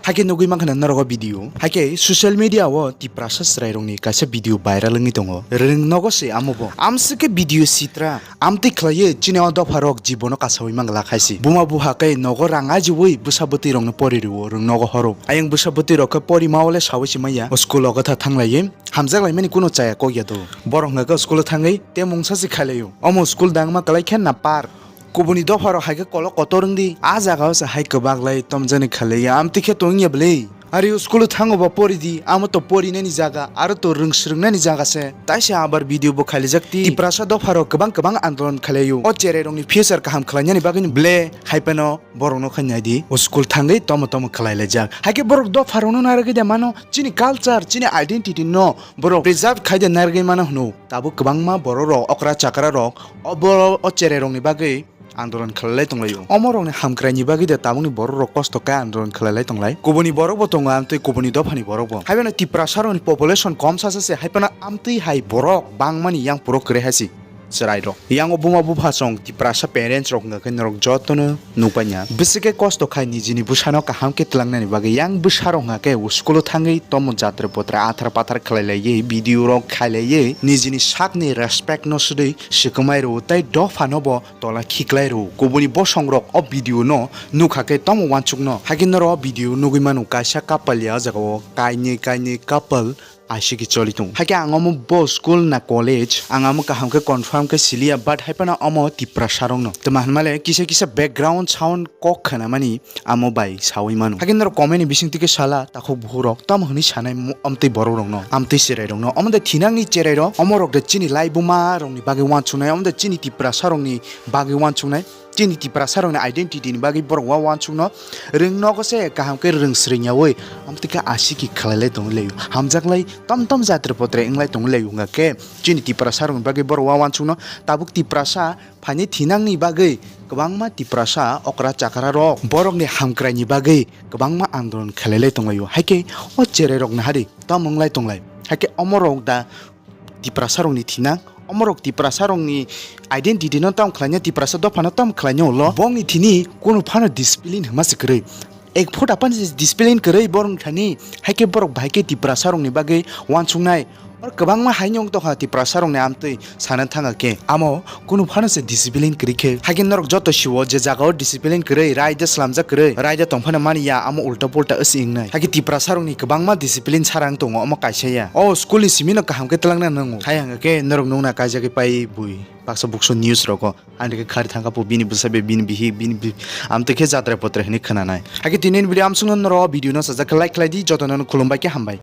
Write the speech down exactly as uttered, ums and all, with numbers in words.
Haikhe nugwi mankha na norok o video. Haikhe social media o Tiprasa chwrairokni kaisa video viral wngwi tongo. Rwng nogo se amo bo. Amswk khe video sitra. Amtwi khlaiwi chini o dopharok jibono kasaui mangla khaisi. Buma buha khe nogo rang ajiui bwsa bwtwirokno pori rwo, rwng nogo horo. Ayang bwsa bwtwirok khe pori ma ole saui se manya. O school o kwtha thanglaiwi hamjak laimani kuno chaya kok ya do. Borok hwnkha khe school o thangwi tei mungsa se khailaio. Omo school dangma kwlai khe na par. Kubuni dopharok hai khe kolok kotor wng di. A jaga o se hai kwbak lai tomjani khalai ya. Amtwi khe tong ya bwlwi. Ari o school o thango ba pori di. Amo to porinani jaga, aro to rwng swrwngnani jaga se. Taisa abar video bo khailijak ti. Tiprasa dopharok kwbang kwbang andolon khalai o. O cherai rokni future kaham khlainani bagwi ni ble hai phano borok no khai nai di. O school thangwi tomo tomo khlai laijak. Hai khe borok dopharok no narwgwi de mano. Chini culture, chini identity no borok preserve khai de narwgwi mano hwno. Tabuk kwbangma borok rok, okra chakra rok, o borok, o cherai rokni bagwi andolon khlai lai tong lai o. Omo rokni hamkrai ni bagwi de tabukni borok rok kosto khe andolon khlai lai tong lai. Kubuni borok bo tongo amtwi kubuni dophani borok bo. Hai phano Tiprasa rokni population kom sa sa se, hai phano amtwi hai borok bangmani yang puro kwrwi hai se chwrai rok. Yang o buma bupha song Tiprasa parents rok hwnkha khe norok jotono nukmanya. Bwswk khe kosto khai nijini bwsano kaham khe twlangnani bagwi yang bwsarok hwnkha khe school o thangwi tomo jatra potra athar pathar khlai laiwi video rok khai laiwi nijini sakni respect no swdwi swkangmai rwo tei dophano bo tola khiklai rwo. Kubuni bosong rok o video no nukha khe tomo wansukno. Haikhe norok o video nugwi mano kaisa couple ya o jaga o kainwi kainwi couple. Aisiki choli tongo. Haikhe ang omo bo school na college, ang amo kaham khe confirm khe siliya, but hai phano omo Tiprasa rokno. Tma hwnmale kisa kisa background sound kok khwnamani amo bai saui mano. Haikhe norok comment ni bisingtwi khe sala takhuk bukhuk rok tamo hwnwi sanai mo-, amtwi borok rokno, amtwi cherai rokno. Omo de thinangni cherai rok, omo rok de chini laibuma rokni bagwi wansuknai, omo de chini Tiprasa rokni bagwi wansuknai. Chini Tiprasa rokni identity ni bagwi borok wa wansukno rwng nogo se kaham khe rwng swrwng yaui amtwi khe asiki khlai lai tongwi lai hamjak lai tom tom jatra potre wng lai tongwi lai hwnkha khe chini Tiprasa rokni bagwi borok wa wansukno tabuk Tiprasa phaini thinangni bagwi kwbangma Tiprasa okra chakra rok borokni hamkrai ni bagwi kwbangma andolon khlai lai tong lai o. Haikhe o cherai rok nahari tom wng lai tong lai. Haikhe omo rok da Tiprasa rokni thinang, omorok Tiprasa rokni identity no tam khlaina, Tiprasa dopha no tam khlaina ulo. Bongni thini kunu phano discipline hwnma se kwrwi. Ek phota phano se discipline kwrwi borok thani, haikhe borok bahai khe Tiprasa rokni bagwi wansuknai. Or kwbangma haino wng tokha Tiprasa rokni amtwi sana thanga khe. Amo kunu phano se discipline kwrwi khe. Haikhe norok joto siwo je jagao discipline kwrwi, raida slamjak kwrwi, raida tongphano mani ya, amo ulta pulta wsi wngnai. Haikhe Tiprasa rokni kwbangma discipline sarang tongo, omo kaisa ya. O school ni simi no kaham khe twlangna nango. Hai hwnkhe norok nungna kaijagwi pai bui. Baksa bukso news rogo. Ani khe khari thangkha po bini bwsa be bini bihi bini bi-, amtwi khe jatra potra hinwi khwnanai. Haikhe tini ni video amsukno norok video no sajak khe like khlai di, jotono no khulumbai khe hambai.